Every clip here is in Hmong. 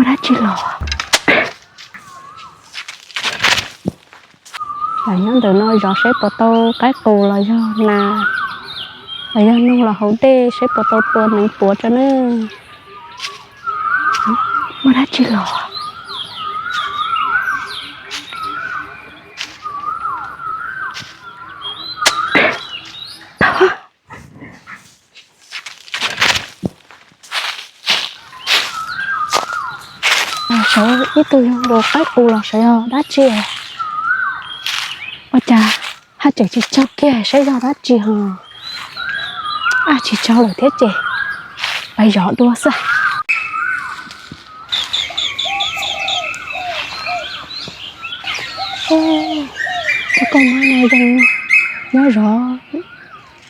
Dab tsi los? Lam nyob ntawm no zov seb puas tau qaib qus los yog nas, los yog noog los haus dej seb puas tau tua neev puav tso nawb. Muaj dab tsi los? Sawv ib tug yog qaib qus los sawv yog dab tsi? Ua cas haj tseem tsis tsaug kiag, saib yog dab tsi ho. Ab, tsis tsaug lawm thiab ces pais zov dua xwb. Cov koj mab no zoo nyob zov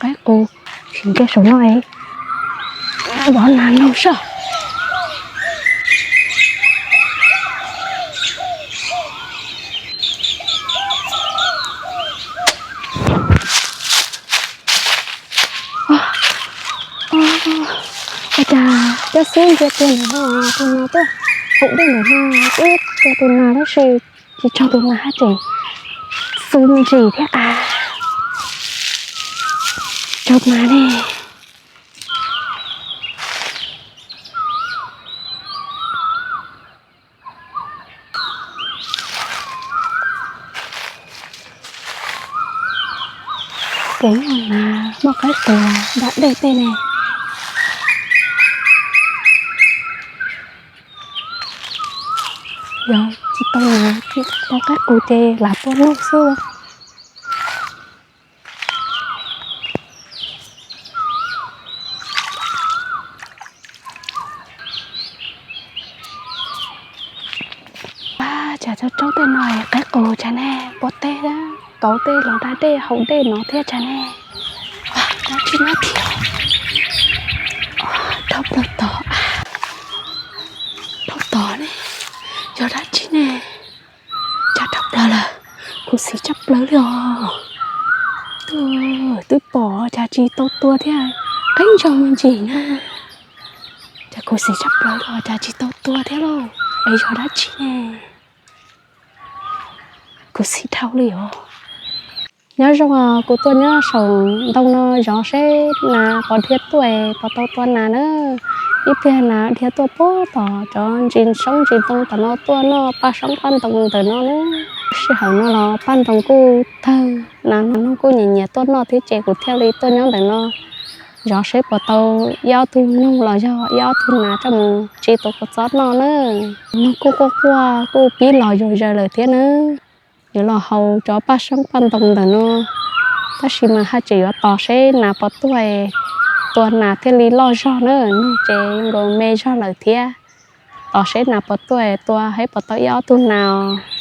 qaib qus, sim nce saum no es zov nas noog soj. Ua cas cov xub ntsia tus nas no, tus nas tuaj haus dej ntawm no, twb tua tus nas tab sis tsis tsaug tus nas haj tseem xu me ntsis thiab a. Tsaug mas ne. Kev no mas muaj qaib qus da dej tej ne. Yog tsis tau nas, tsis tau qaib qus ces lam tua noog xwb. Cas cov tsaub tej no qaib qus cas ne, pov tej kauv tej los da dej haus dej no thiab cas ne. Dab tsi nyob thiab? Dhau plaws tod, dhau tod ne, yog dab tsi ne? Cas dhau plaws lawm, khuv xim tshaj plaws li os. Twb pom cas tsis tau tua thiab, qeeb ntsoo me ntsis na. Cas khuv xim tshaj plaws li os, cas tsis tau tua thiab lauj, es yog dab tsi ne? Khuv xim dhau li os. Nyob zoo, kuv tuaj nyob saum ntoo no zov seb nas pov dhia tuaj es pov tau tua nas na. Ib pliag nas dhia tuaj puag tom cov ntsis soob ntsis ntoo tom no tuaj noj paj soob paj ntoo ntawm no na. Sij hawm no los paj ntoo kuj tawg, nas noog kuj nyiam nyiam tuaj noj thiab ces kuv thiaj li tuaj nyob ntawm no zov seb puas tau ib ob tug noog los yog ib ob tug nas coj mus tsis tua kua txob noj na. Noog kuj quaj quaj kuj pib los zuj zus lawm thiab na. Yuav los haus cov paj soob paj ntoo ntawm no, tab sis mas haj tseem yuav tos seb nas puas tuaj, tua nas thiaj li loj zog na. Noog ces nkaus me zog lawm thiab. Tos seb nas puas tuaj, tua seb puas tau ib ob tug nas.